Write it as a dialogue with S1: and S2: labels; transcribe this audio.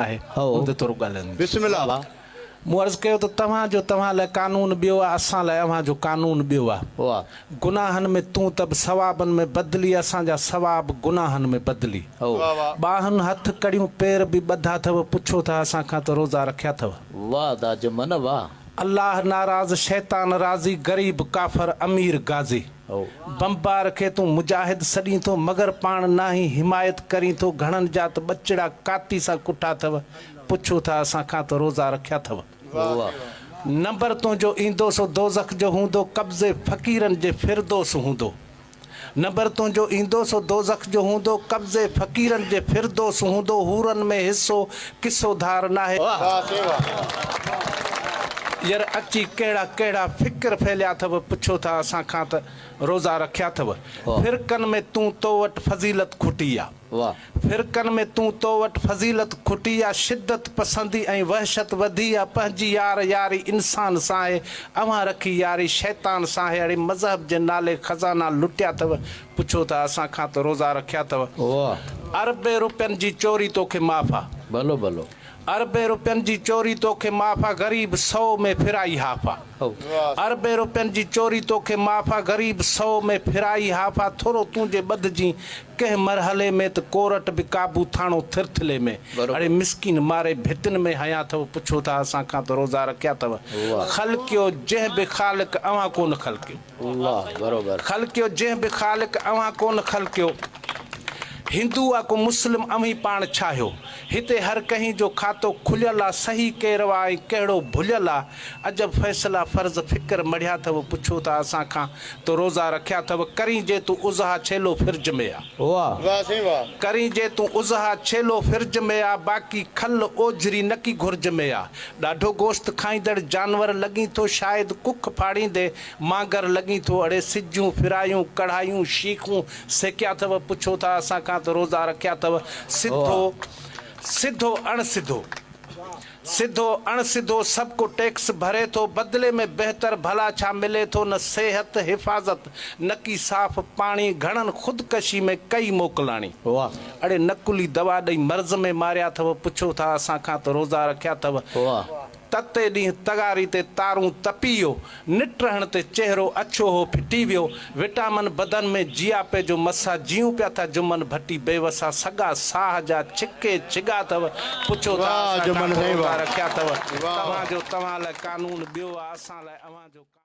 S1: آهي ان تي ٿورو ڳالهائيندس.
S2: بسم الله.
S1: مون عرض ڪيو ته توهان جو توهان لاء قانون ٻيو آ، اسان لاء اوهان جو قانون ٻيو آ. گناهن ۾ تون ته به ثوابن ۾ بدلي، اسان جا ثواب گناهن ۾ بدلي. ٻانهن هٿ ڪڙيون پير به ٻڌا اٿو، پڇو ٿا اسان کان ته روزا رکيا اٿو.
S3: واه ادا جمن واه.
S1: الله ناراض شيطان راضي، غريب ڪافر امير غازي. بمبار کي تون مجاهد سڏين ٿو، مگر پاڻ ناهين حمايت ڪرين ٿو، گهڻن جا ته ٻچڙا ڪاتي سان ڪٺا اٿو، پڇو ٿا اسان کان ته روزا رکيا اٿو. نمبر تنهنجو ايندو سو دوزخ جو هوندو، قبضي فقيرن جي فردوس هوندو. نمبر تنهنجو ايندو سو دوزخ جو هوندو، قبضي فقيرن جي فردوس هوندو، حورن ۾ حصو قصو ڌار ناهي. ير اچي ڪهڙا ڪهڙا فڪر ڦهليا اٿو، پڇو ٿا اسان کان ته روزا رکيا اٿو. فرقن ۾ تون تو وٽ فضيلت کٽي آ. فرقن ۾ تون تو وٽ فضيلت کٽي آ، شدت پسندي ۽ وحشت وڌي آ، پنهنجي يار ياري انسان سان آهي، اوهان رکي ياري شيطان سان آهي، اڙي مذهب جي نالي خزانا لٽيا اٿو، پڇو ٿا اسان کان ته روزا رکيا اٿو. اربين روپين جي چوري توکي معاف آ.
S3: ڀلو ڀلو.
S1: اربين روپين جي چوري توکي معاف آ، غريب سئو ۾ ڦرائي هاف آ. اربين روپين جي چوري توکي معاف آ، غريب سئو ۾ ڦرائي هاف آ، ٿورو تون جي ٻڌجين ڪنهن مرحلي ۾ ته ڪورٽ به قابو ٿاڻو ٿرٿلي ۾. اڙي مسڪين ماري ڀتين ۾ هنيا اٿو، پڇو ٿا اسان کان ته روزا رکيا اٿو. خلقيو جنهن به خالق اوهان ڪونه خلقيو. خلقيو جنهن به خالق اوهان ڪونه خلقيو. هندو آ ڪو مسلم اوهين پاڻ ڇاهيو. هتي هر ڪنهين جو کاتو کليل آ، صحيح ڪير آ ۽ ڪهڙو ڀليل آ. عجب فيصلا فرض فڪر مڙهيا اٿو، پڇو ٿا اسان کان ته روزا رکيا اٿو، ڪرين جي تون اضحيٰ ڇيلو فرج ۾ آ.
S2: واه سائين واه.
S1: ڪرين جي تون اضحيٰ ڇيلو فرج ۾ آ، باقي کل اوجهري نڪي گهرج ۾ آ. ڏاڍو گوشت کائيندڙ جانور لڳين ٿو، شايد ڪک ڦاڙيندي مانگر لڳين ٿو. اڙي سجيون ڦرايون ڪڙهايون شيخون سيڪيا اٿو، پڇو ٿا اسان کان ته روزا رکيا اٿو، سڌو سڌو اڻ سڌو. سڌو اڻ سڌو سڀ ڪو ٽيڪس ڀري ٿو، بدلي ۾ بهتر ڀلا ڇا ملي ٿو، نه صحت، حفاظت، نڪي صاف پاڻي، گهڻن خودڪشي ۾ ڪئي موڪلاڻي. اڙي نقلي دوا ڏئي مرض ۾ ماريا اٿو، پڇو ٿا اسان کان ته روزا رکيا اٿو. تتي ڏينهن تغاري تي تارون تپي ويو، نٽ رهڻ تي چهرو اڇو هو ڦٽي ويو، وٽامن بدن ۾ جياپي جو مسا، جيئون پيا ٿا جمن ڀٽي بيوسا، سڳا ساهه جا ڇڪي ڇڳا اٿو، پڇو ٿا
S2: واهه
S1: اسان
S2: جمن
S1: کان
S2: سائين
S1: روزا
S2: واهه
S1: رکيا اٿو،
S2: واهه
S1: توهان جو توهان لاء قانون ٻيو آ، اسان لاء اوهان جو.